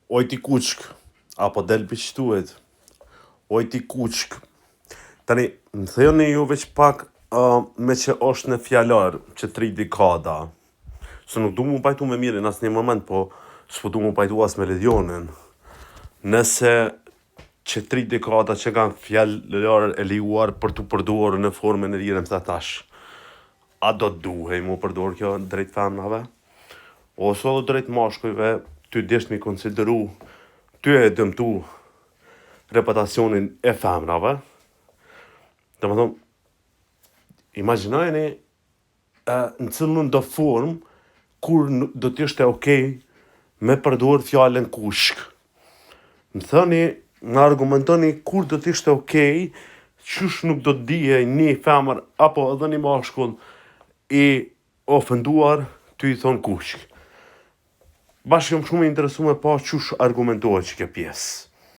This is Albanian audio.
Oj ti kuçk, apo del pi qëtuet. Oj ti kuçk. Tani, më thoni ju veç pak uh, me që është në fjalor që tri dekada. Se nuk du mu pajtu me Mirin asnjë moment, po s'po du mu pajtu as me Ledionin. Nëse që tri dekada që kanë fjalor e lejuar për t'u përdorur në formën e lirë më tash. A do të duhej mu përdor kjo drejt femnave? Ose edhe drejt mashkujve, ty desht mi konsideru, ty e dëmtu reputacionin e femrave. Do më thonë, imagjinojeni e, në cilën do formë kur do të ishte okej me përdor fjalën kushk. Më thëni, më argumentoni kur do të ishte okej, qysh nuk do të dihej një femër apo edhe një mashkull i ofenduar ty i thonë kushk. Bashkë jam shumë i interesu me pa qysh argumentohet që kjo pjesë.